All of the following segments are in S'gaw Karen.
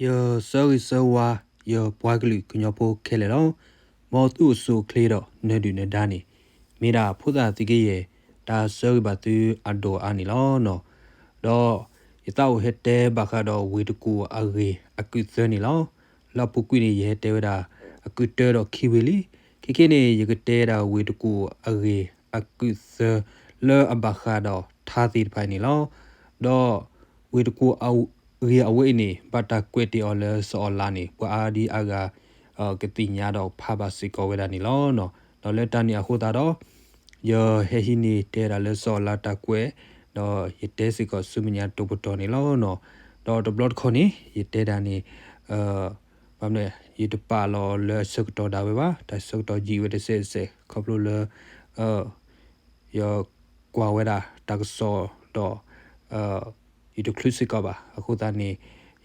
ယဆၢဂ့ၤဆၢဝါ ယပှၤကလုာ်ကညီဖိခဲလၢာ်လီၤ. မ်သုအိၣ်ဆူၣ်အိၣ်ချ့ဒီးနဒုၣ်နဒါန့ၣ် မ့ၢ်ဒၣ်ဖိသၣ်သံကယဲၢ် တၢ်ဆၢဂ့ၤဘၣ်သုအဒိၣ်အါန့ၣ်လီၤ. ဒီးယသးအိၣ်ဟဲတဲဘၣ်ဃးဒီးဝ့ၢ်တကူၣ်အဂ့ၢ်အကုၢ်သၢန့ၣ်လီၤ. လၢအပူၤကွံာ်န့ၣ် ယဟဲတဲဝဲဒၣ် အကုၢ်တၢဒီးခံဝ့ၢ်လံ. ခဲခဲန့ၣ် ယကတဲဒၣ်ဝ့ၢ်တကူၣ်အဂ့ၢ်အကုၢ်သၢ လၢအဘၣ်ဃးဒီးထါသ့ၣ်တဖၣ်အံၤန့ၣ်လီၤ. ဒီးဝ့ၢ်တကူၣ်အဂ့ၢ်အဝဲအံၤန့ၣ် ဘၣ်တၢ်ကွဲးတ့ၢ်အီၤလၢစီၤအၤလါန့ၣ် ပှၤအါဒံအါဂၤ ကသ့ၣ်ညါဒီးဖးဘၣ်စ့ၢ်ကီးဝဲဒၣ်န့ၣ်လီၤ. ဒီးလၢတၢ်န့ၣ်အဃိသတးဒီး ယဟဲဟံးန့ၢ်တဲဒၣ်လၢစီၤအၤလါတၢ်ကွဲး, ဒီးယတဲစ့ၢ်ကီးဆူမဲာ်ညါတိၤပတီၢ်န့ၣ်လီၤ. ဒီးတဘျီတခီၣ်န့ၣ် ယတဲဒၣ်န့ၣ် ဘၣ်မနုၤ ယတပာ်လီၤလၢအဆၢကတီၢ်ဒၣ်ဝဲဘၣ်, တၢ်ဆၢကတီၢ်ယံာ်ဝဲတစဲးတစဲး ခီဖျိလၢ ယကွၢ်ဝဲဒၣ်တၢ်ကစီၣ်ဒီး ယတချုးစ့ၢ်ကီးဘၣ်. အဃိသတးန့ၣ်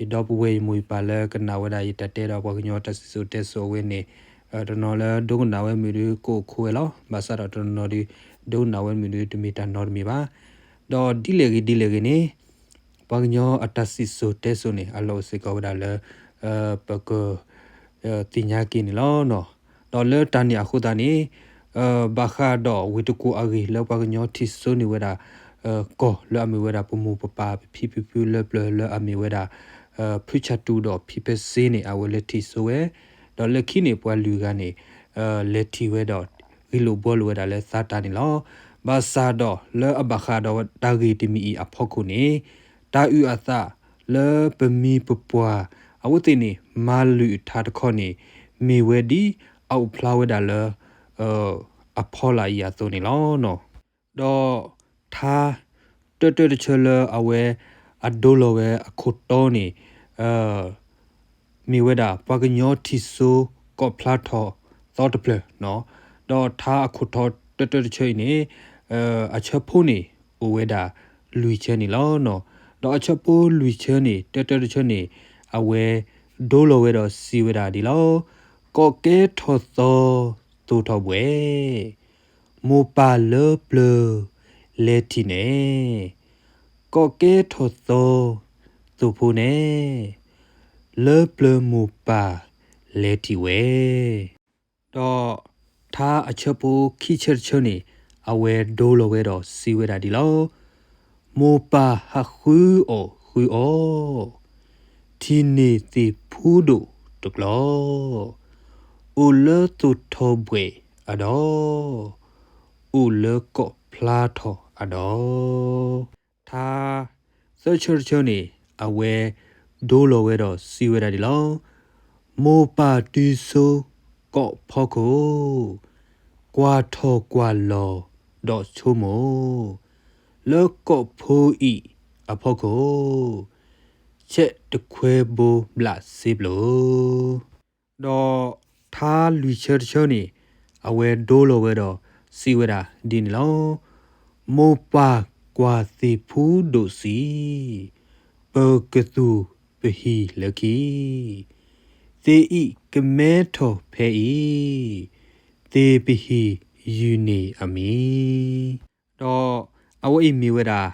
ယဒီပုၢ်ဝဲၢ်ယမိၢ်ယပၢ်လၢကနၣ်ဝဲဒၣ်ယတၢ်တဲဒီးပှၤကညီတၢ်စံၣ်စိၤတဲစိၤအဝဲန့ၣ် တနီၤလၢဒိကနၣ်ဝဲမုာ်ဒုးကအိၣ်ခိးဝဲလီၤ. ဘၣ်ဆၣ်ဒီးတနီၤဒုး ဒိကနၣ်ဝဲမုာ်ဒုးတမ့ၢ်တၢ်နီတမံၤဘၣ်. ဒီးဒ်လဲၣ်ဂ့ၤဒ်လဲၣ်ဂ့ၤန့ၣ် ပှၤကညီအတၢ်စံၣ်စိၤတဲစိၤန့ၣ် အလီၢ်အိၣ်စ့ၢ်ကီးဝဲဒၣ်လၢ ပက သ့ၣ်ညါက့ၤန့ၣ်လီၤ. ဒီးလၢတၢ်န့ၣ်အဃိသတးန့ၣ် ဘၣ်ဃးဒီးဝ့ၢ်တကူၣ်အဂ့ၢ်လၢပှၤကညီထံၣ်စိန့ၢ်ဝဲဒၣ် ကီၢ်လၢအမ့ၢ်ဝဲဒၣ်ပမိၢ်ပပၢ်ပဖံပဖုလၢပျၢၤလၢအမ့ၢ်ဝဲဒၣ် ဖုဆၣ်တူၣ်ဒီးဖံဖဲစ့န့ၣ် အဝဲလဲၤထံၣ်စိဝဲ, ဒီးလၢခံန့ၣ်ပှၤလွံၢ်ဂၤန့ၣ် လဲၤထံၣ်ဝဲဒီး ဂ့ၢ်လိာ်ဘှီလိာ်ဝဲဒၣ်လၢသါတၢ်န့ၣ်လီၤ. ဘၣ်ဆၣ်ဒီးလၢအဘၣ်ဃးဒီးတၢ်ဂ့ၢ်တမံၤအံၤအဖီခိၣ်န့ၣ် တၢ်အုၣ်အသးလၢပမိၢ်ပပၢ် အဝဲသ့ၣ်န့ၣ် မၤလုၢ်ထါတခီန့ၣ် မ့ၢ်ဝဲဒ်အအိၣ်ဖျါဝဲဒၣ်လၢ အဖီလာ်အံၤအသိးန့ၣ်လီၤ. ဒီးထါတၢတၢတဆၢလၢအဝဲအဒိလီၤဝဲအခိၣ်တီန့ၣ် မ့ၢ်ဝဲဒၣ်ပှၤကညီထံၣ်စိကိးဖျါထီၣ်သီတဖျၢၣ်, ဒီးထါအခိၣ်တီတၢတၢတဆၢအံၤန့ၣ် အဆၢဖိန့ၣ် အိၣ်ဝဲဒၣ်လွံၢ်ဆၢန့ၣ်လီၤ. ဒီးအဆၢဖိလွံၢ်ဆၢန့ၣ် တၢတၢတဆၢန့ၣ် အဝဲဒိလီၤဝဲဒီးစံးဝဲဒၣ်ဒ်လီၤ. ကီၢ်ကဲထီၣ်သီသိၣ်ထီၣ်ဘှဲၣ်, မိၢ်ပၢ်လၢပျၢၤလဲၤထံၣ်နဲၣ်, ကီၢ်ကဲထီၣ်သီသိၣ်ဖိနဲၣ်, လၢပျၢၤမိၢ်ပၢ်လဲၤထံၣ်ဝဲ ဒီးထါအဆၢဖိခံဆၢတဆၢန့ၣ် အဝဲဒိလီၤဝဲဒီးစံးဝဲဒၣ်ဒ်လီၤ. မိၢ်ပၢ်ဟးဃုအီၣ်ဃုအီ, ထံၣ်န့ၢ်သ့ၣ်ဖူဒိၣ်တကျီ, အိၣ်လၢသိၣ်ထီၣ်ဘှဲၣ်အဒီ, အိၣ်လၢကီၢ်ဖျါထီၣ်အဒီ ထါသၢဆၢတဆၢန့ၣ် အဝဲဒိလီၤဝဲဒီးစံးဝဲဒၣ်ဒ်လီၤ. မိၢ်ပၢ်တုၤဆိကိးဖီခိၣ်, ကွၢ်ထီၣ်ကွၢ်လီၤဒီးဆိကမိၣ်, လၢကီၢ်ဖိအံၤအဖီခိၣ်, ဆဲးတခွဲဘိဘျးစ့ပျိ ဒီးထါလွံၢ်ဆၢတဆၢန့ၣ် အဝဲဒိလီၤဝဲဒီးစံးဝဲဒၣ်ဒ်န့ၣ်လီၤ. မိၢ်ပၢ်ကွၢ်သ့ၣ်ဖူဒိၣ်စံး, ပကသူၣ်ပဟံၣ်လၢခံ, သ့ၣ်အံၤကမဲထီၣ်ဖဲအံၤ, သ့ၣ်ပဟံၣ်ယုၢ်န့ၢ်အမံၤ ဒီးအဝဲအံၤမ့ၢ်ဝဲဒၣ်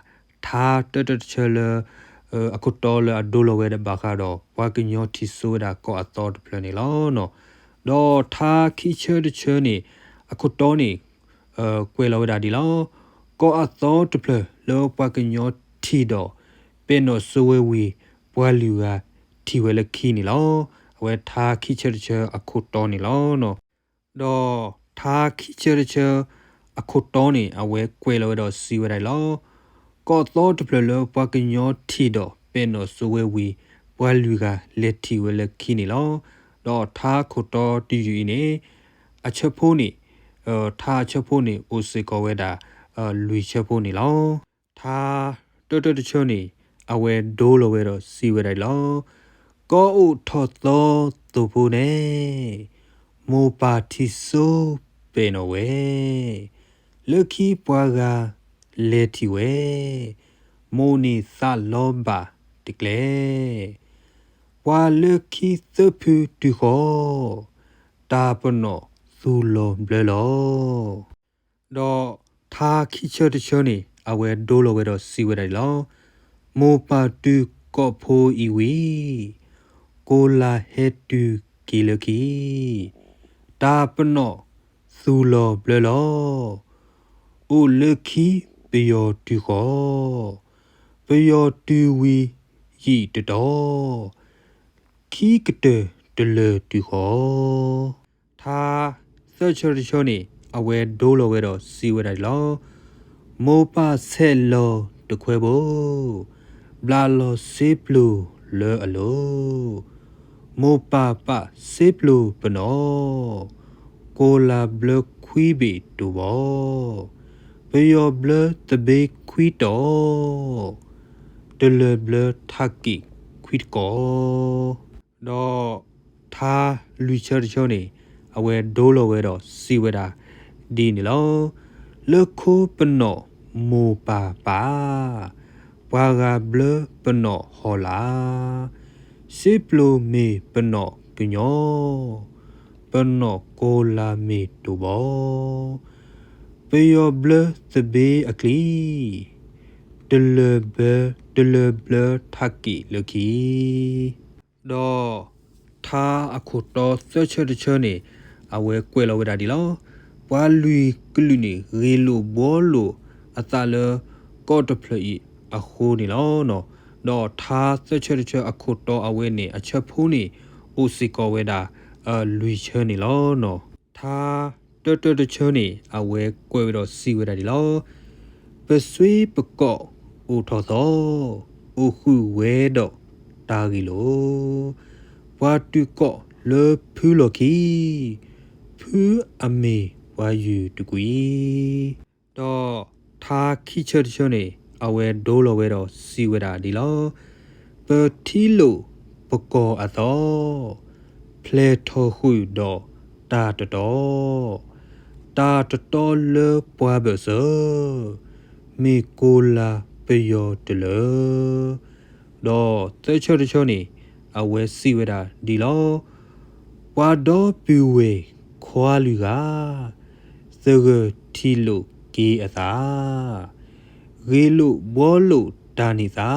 ထါတၢတၢတဆၢလၢ အခိၣ်တီလၢအဒိလီၤဝဲဒၣ်ဘၣ်ဃးဒီး ပှၤကညီထံၣ်စိဝဲဒၣ်ကီၢ်အသီတဖျၢၣ်န့ၣ်လီၤ. ဒီးထါခံဆၢတဆၢန့ၣ် အခိၣ်တီန့ၣ် ကွဲးလီၤဝဲဒၣ်ဒ်လီၤ. ကီၢ်အသီတဖျၢၣ်လၢပှၤကညီထံၣ်ဒီး ပဲာ်နီၣ်စိဝဲဝံၤ ပှၤလွံၢ်ဂၤထံၣ်ဝဲလၢခံန့ၣ်လီၤ. အဝဲထါခံဆၢတဆၢအခိၣ်တီန့ၣ်လီၤ. ဒီးထါခံဆၢတဆၢအခိၣ်တီန့ၣ် အဝဲကွဲးလီၤဝဲဒီးစံးဝဲဒၣ်လီၤ. ကီၢ်သီတဖျၢၣ်လၢပှၤကညီထံၣ်ဒီးပဲာ်နီၣ်စိဝဲဝံၤ ပှၤလွံၢ်ဂၤလဲၤထံၣ်ဝဲလၢခံန့ၣ်လီၤ. ဒီးထါခိၣ်တီတယုၢ်အံၤန့ၣ် အဆၢဖိန့ၣ် ထါအဆၢဖိန့ၣ် အိၣ်စ့ၢ်ကီးဝဲဒၣ် လွံၢ်ဆၢဖိန့ၣ်လီၤ. ထါတၢတၢတဆၢန့ၣ် အဝဲဒိလီၤဝဲဒီးစံးဝဲဒၣ်လီၤ. ကီၢ်အိၣ်ထီၣ်သီသိၣ်ဖိနဲၣ်, မိၢ်ပၢ်ထံၣ်စိပဲာ်နီၣ်ဝဲ, လၢခံပှၤဂၤလဲၤထံၣ်ဝဲ, မိၢ်န့ၣ်သးလီဘၣ်တကျဲ, ပှၤလၢခံသၢဖုတုၤဃီ, တၢ်ပနီၣ်သူၣ်လီၤဘျၢလီၤ. ဒီးထါခံဆၢတဆၢန့ၣ် အဝဲဒိလီၤဝဲဒီးစံးဝဲဒၣ်န့ၣ်လီၤ. မိၢ်ပၢ်တုၤကီၢ်ဖိအံၤဝံၤ, ကိးလၤဟဲတုၤက့ၤလၢခံ, တၢ်ပနီၣ်သူၣ်လီၤဘျၢလီၤ, အိၣ်လၢခံပယီၤတုၤဃီၤ, ပယီၤတုၤဝံၤယံာ်တတီၤ, ခံကတၢၢ်တလၢာ်တုၤဃီၤ. ထါသၢဆၢတဆၢန့ၣ် အဝဲဒိလီၤဝဲဒီးစံးဝဲဒၣ်ဒ်လီၤ. မိၢ်ပၢ်ဆဲးလီၤတခွဲဘိ, ဘျးလီၤစ့ပျိၤလၢအလိၤ, မိၢ်ပၢ်ပာ်စ့ပျိၤပနီၣ်, ကိးလၤဘျၢခွံဘ့ၣ်တိၢ်ဘီ, ပယီၤဘျၢသဘ့ခွံတီၤ, တလၢာ်ဘျၢထးက့ၣ်ခွံတကီၢ်. ဒီးထါလွံၢ်ဆၢတဆၢန့ၣ် အဝဲဒိလီၤဝဲဒီးစံးဝဲဒၣ်ဒ်န့ၣ်လီၤ. လၢခိပနီၣ်မိၢ်ပၢ်ပာ်, ပှၤဂၤဘျၢပနီၣ်ဟီၣ်လာ်, စ့ပျိၤမ့ၢ်ပနီၣ်ကညီ, ပနီၣ်ကိးလၤမ့ၢ်တိၢ်ဘီ, ပယီၤဘျၢသဘ့အကျံ, တလၢာ်ဘျၢ, တလၢာ်ဘျၢထးက့ၣ်လၢခံ. ဒီးထါအခိၣ်တီသၢဆၢတဆၢန့ၣ် အဝဲကွဲးလီၤဝဲဒၣ်ဒ်လီၤ. ပှၤလွံၢ်ကလုာ်န့ၣ် ဂ့ၢ်လိာ်ဘှီလိာ်အသးလၢကီၢ်တဖျၢၣ်အံၤအဃိန့ၣ်လီၤ. ဒီးထါသၢဆၢတဆၢအခိၣ်တီအဝဲန့ၣ် အဆၢဖိန့ၣ် အိၣ်စ့ၢ်ကီးဝဲဒၣ် လွံၢ်ဆၢန့ၣ်လီၤ. ထါတၢတၢတဆၢန့ၣ် အဝဲကွဲးဝဲဒီးစံးဝဲဒၣ်ဒ်လီၤ. ပစွ့ပကိးအိၣ်ထီၣ်သီ, အိၣ်ဃုာ်ဝဲဒီးတၢ်ဂ့ၢ်လိာ်, ပှၤတုၤကိးလၢဖုလီၢ်ခံ, ဖုအမ့ၢ်ပှၤယုၢ်တကွံာ်. ဒီးထါခံဆၢတဆၢန့ၣ် အဝဲဒိလီၤဝဲဒီးစံးဝဲဒၣ်ဒ်လီၤ. ပထံလိာ်ပကိးအသီ, ဖျဲၣ်ထီၣ်ဃုာ်ဒီးတၢ်တတီၤ, တၢ်တတီၤလၢပှၤဘၢၣ်စၢၤ, မ့ၢ်ကိးလၤပယီၤတလၢာ်. ဒီးသၢဆၢတဆၢန့ၣ် အဝဲစံးဝဲဒၣ်ဒ်လီၤ. ပှၤဒီပုၢ်ဝဲၢ်ခွါလွံၢ်ဂၤ, သဂၢၢ်ထံၣ်လိာ်က့ၤအသး, ဂ့ၢ်လိာ်ဘှီလိာ်တၢ်န့ၢ်သါ,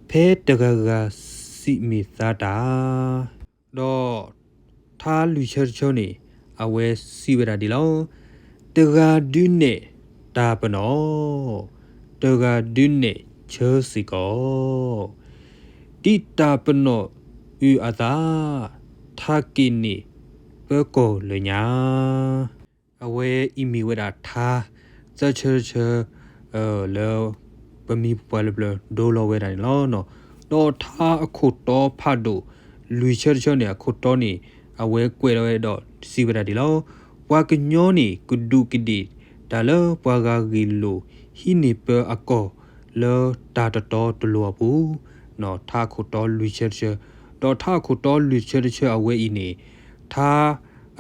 ဖဲတဂၤဂၤစံးမ့ၢ်သါတၢ်. ဒီးထါလွံၢ်ဆၢတဆၢန့ၣ် အဝဲစံးဝဲဒၣ်ဒ်လီၤ. တဂၤဒုးနဲၣ်တၢ်ပနီၣ်, တဂၤဒုးနဲၣ်ဆၢစ့ၢ်ကီး, ဒ်တၢ်ပနီၣ်အုၣ်အသး, ထးက့ၣ်န့ၣ်ပၢကီၢ်လၢညါ. အဝဲအံၤမ့ၢ်ဝဲဒၣ်ထါသၢဆၢတဆၢ လၢပမိၢ်ပပှၢ်လၢပျၢၤဒိလီၤဝဲဒၣ်န့ၣ်လီၤ. ဒီးထါအခိၣ်တီဖးဒိၣ်လွံၢ်ဆၢတဆၢန့ၣ် အခိၣ်တီန့ၣ် အဝဲကွဲးလီၤဝဲဒီးစံးဝဲဒၣ်ဒ်လီၤ. ပှၤကညီန့ၣ် ကဒူးကဒ့ၣ်တၢ်လၢပှၤဂၤဂ့ၢ်လိာ်ဟံးန့ၢ်ပၢအကီၢ်လၢတၢ်တတီတလိၤအပူၤ, ထါအခိၣ်တီလွံၢ်ဆၢတဆၢ, ဒီးထါအခိၣ်တီလွံၢ်ဆၢတဆၢအဝဲအံၤန့ၣ် ထါ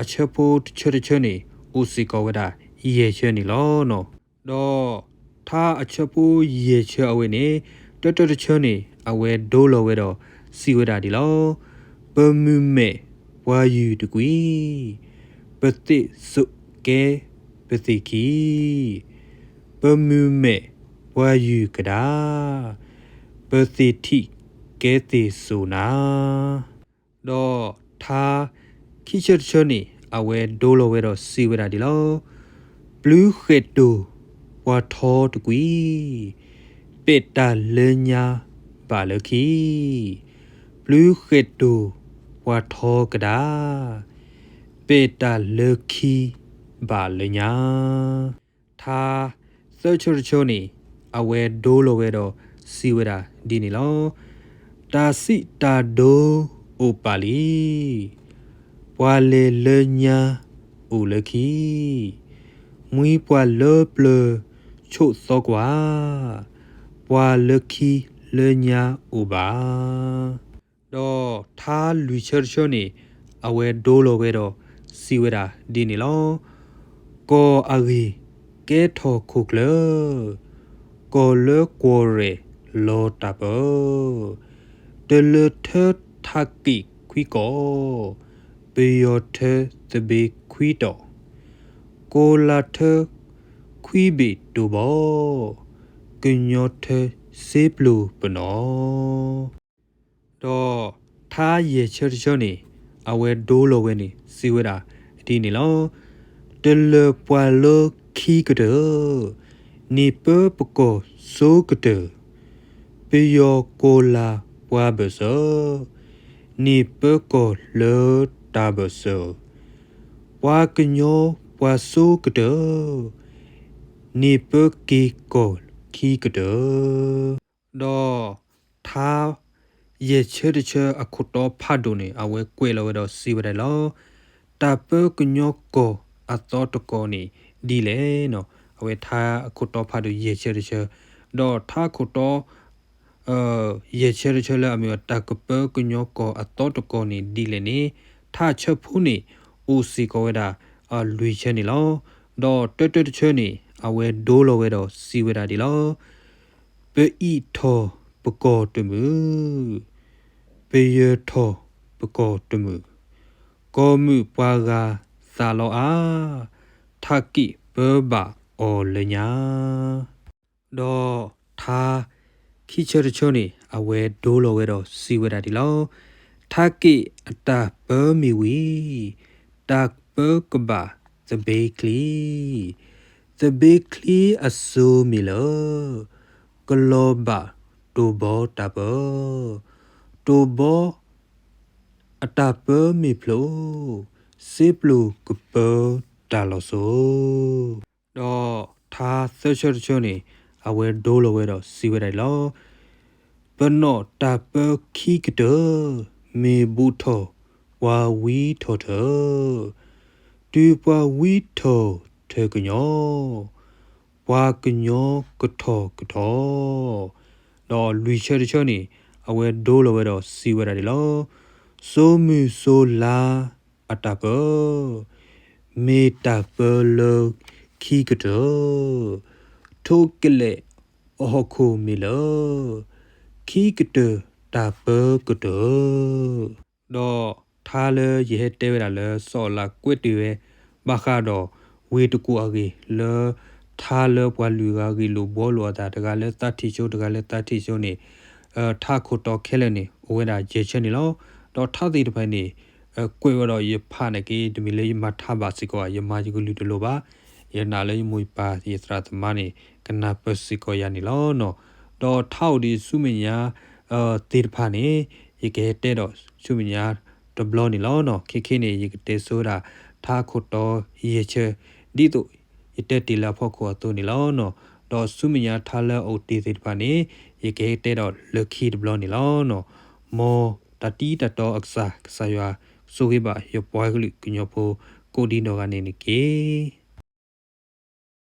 အဆၢဖိတဆၢတဆၢန့ၣ် အိၣ်စ့ၢ်ကီးဝဲဒၣ်ယဲၢ်ဆၢန့ၣ်လီၤ. ဒီးထါအဆၢဖိယဲၢ်ဆၢအဝဲန့ၣ် တၢတၢတဆၢန့ၣ် အဝဲဒိလီၤဝဲဒီးစံးဝဲဒၣ်ဒ်လီၤ. ပမုၢ်မဲာ်ပှၤယုၢ်တကွံာ်, ပသ့ၣ်စိာ်ကဲပသ့ၣ်ခံ, ပမုၢ်မဲာ်ပှၤယုၢ်ကဒါ, ပသ့ၣ်ထံၣ်ကဲသ့ၣ်စိာ်နၤ. ဒီးထါခံဆၢတဆၢန့ၣ် အဝဲဒိလီၤဝဲဒီးစံးဝဲဒၣ်ဒ်လီၤ. ပျုၤဃဲၣ်တိၢ်ပှၤထီတကွံာ်, ပဲာ်တၢ်လၢညါဘၣ်လၢခံ, ပျုၤဃဲၣ်တိၢ်ပှၤထီကဒါ, ပဲာ်တၢ်လၢခံဘၣ်လၢညါ. ထါသၢဆၢတဆၢန့ၣ် အဝဲဒိလီၤဝဲဒီးစံးဝဲဒၣ်ဒ်န့ၣ်လီၤ. တၢ်စံးတၢ်ဒိအိၣ်ပာ်လံ, ပှၤလဲၤလၢညါအိၣ်လၢခံ, မှံပှၤလၢပျၢၤဆိးသီကွၢ်, ပှၤလၢခံလၢညါအိၣ်ဘၣ်. ဒီးထါလွံၢ်ဆၢတဆၢန့ၣ် အဝဲဒိလီၤဝဲဒီးစံးဝဲဒၣ်ဒ်န့ၣ်လီၤ. ကီၢ်အဂ့ၢ်ကဲထီၣ်ခိၣ်ကျၢၢ်, ကီၢ်လၢကွီၢ်ရဲၣ်လီၤတၢ်ပၢ, တလၢထၢထးက့ၣ်ခွံကီၢ်, ပယီၤထၢသဘ့ခွံတီၤ, ကိးလၤထၢခွံဘ့ၣ်တိၢ်ဘီ, ကညီထၢစ့ပျိၤပနီၣ်. ဒီး ထါယဲၢ်ဆၢတဆၢန့ၣ် အဝဲဒိလီၤဝဲန့ၣ် စံးဝဲဒၣ်ဒ်န့ၣ်လီၤ. တလၢၤပှၤလၢခံကတၢၢ်, န့ၢ်ပၢပကီၢ်စိကတၢၢ်, ပယီၤကိးလၢ်ပှၤဘၢၣ်စၢၤ, န့ၢ်ပၢကီၢ်လၢတၢ်ဘၢၣ်စၢၤ, ပှၤကညီပှၤစိကတၢၢ်, န့ၢ်ပၢက့ၤကီၢ်ခံကတၢၢ်. ဒီးထါ ယဲၢ်ဆၢတဆၢအခိၣ်တီဖးဒိၣ်န့ၣ် အဝဲကွဲးလီၤဝဲဒီးစံးဝဲဒၣ်လီၤ. တၢ်ပၢကညီကီၢ်အသီတကီၢ်န့ၣ်ဒ်လဲၣ်. အဝဲထါအခိၣ်တီဖးဒိၣ်ယဲၢ်ဆၢတဆၢ, ဒီးထါခိၣ်တီ ယဲၢ်ဆၢတဆၢလၢအမ့ၢ်ဝဲတၢ်ကပၢကညီကီၢ်အသီတကီၢ်န့ၣ်ဒ်လဲၣ်န့ၣ်, ထါဆၢဖိန့ၣ် အိၣ်စ့ၢ်ကီးဝဲဒၣ် လွံၢ်ဆၢန့ၣ်လီၤ. ဒီးတၢတၢတဆၢန့ၣ် အဝဲဒိလီၤဝဲဒီးစံးဝဲဒၣ်ဒ်လီၤ. ပအံးထီၣ်ပကီၢ်တမုာ်, ပယၢၤထီၣ်ပကီၢ်တမုာ်, ကီၢ်မုၣ်ပှၤဂၤသးလီအါ, ထးက့ၣ်ပၢဘၣ်အီၤလၢညါ. ဒီးထါ ခံဆၢတဆၢန့ၣ် အဝဲဒိလီၤဝဲဒီးစံးဝဲဒၣ်ဒ်လီၤ. ထးက့ၣ်အတၢ်ပၢမ့ၢ်ဝံၤ, တၢ်ပၢကဘၣ်သဘ့ချံ, သဘ့ချံအစိၤမ့ၢ်လၢ ကလီၤဘၣ်တိၢ်ဘီတၢ်ပၢ, တိၢ်ဘီ အတၢ်ပၢမ့ၢ်ဖျိ, စ့ပျိၢ်ကပၢတၢ်လီၤစိၤ. ဒီးထါသၢဆၢတဆၢန့ၣ် အဝဲဒိလီၤဝဲဒီးစံးဝဲဒၣ်လီၤ. ပနီၣ်တၢ်ပၢခံကတၢၢ်, မ့ၢ်ဘူးထီၣ်ပှၤဝံထီၣ်ထၢ, တုၤပှၤဝံထီၣ်ထၢကညီ, ပှၤကညီကထီၣ်ကထီ. ဒီးလွံၢ်ဆၢတဆၢန့ၣ် အဝဲဒိလီၤဝဲဒီးစံးဝဲဒၣ်ဒ်လီၤ. စိမုၢ်စိလါအတၢ်ပၢ, မ့ၢ်တၢ်ပၢလၢခံကတၢၢ်, ထိးကလဲာ်အဟီၣ်ခိၣ်မ့ၢ်လၢ ခံကတၢၢ်တၢ်ပၢကတၢၢ်. ဒီးထါလၢယဟဲတဲဝဲဒၣ်လၢစီၤအၤလးကွဲးတ့ၢ်ဝဲ ဘၣ်ဃးဒီးဝ့ၢ်တကူၣ်အဂ့ၢ်လၢ ထါလၢပှၤလွံၢ်ဂၤဂ့ၢ်လိာ်ဘှီလိာ်အသး တဂၤလၢသးထံၣ်ဆိ တဂၤလၢသးထံၣ်ဆိန့ၣ် ထါခိၣ်တီခဲလၢာ်န့ၣ် အိၣ်ဝဲဒၣ်ယဲၢ်ဆၢန့ၣ်လီၤ. ဒီးထါသ့ၣ်တဖၣ်န့ၣ် ကွဲးဝဲဒီးယဖးန့ၣ်က့ တမ့ၢ်လၢယမၤထါဘၣ်စ့ၢ်ကီးဘၣ်, ယမၤယကလုၢ်တလိၣ်ဘၣ်. ယနာ်လၢယမိၢ်ယပၢ်ယသရၣ်သမါန့ၣ် ကနၢ်ပၢၢ်စ့ၢ်ကီးယၤန့ၣ်လီၤ. ဒီးထါအိၣ်ဒံးဆူမဲာ်ညါသ့ၣ်တဖၣ်န့ၣ် ယကဟဲတဲဒီးဆူမဲာ်ညါတဘျီန့ၣ်လီၤ. ခဲခဲန့ၣ် ယကတဲဆိဝဲဒၣ် ထါခိၣ်တီယဲၢ်ဆၢ ဒ်သိးယတဲတ့ၢ်လၢအဖီခိၣ်အသိးန့ၣ်လီၤ. ဒီးဆူမဲာ်ညါထါလၢအအိၣ်တ့ၢ်သ့ၣ်တဖၣ်န့ၣ် ယကဟဲတဲဒီးလၢခံတဘျီန့ၣ်လီၤ. မ်တၢ်တံၤတၢ်တီအကစၢ် ကစၢ်ယွၤ ဆိၣ်ဂ့ၤဘၣ်ယပှၤကလုာ်ကညီဖိ ကိးဒံနီၢ်ဂၤန့ၣ်တက့ၢ်.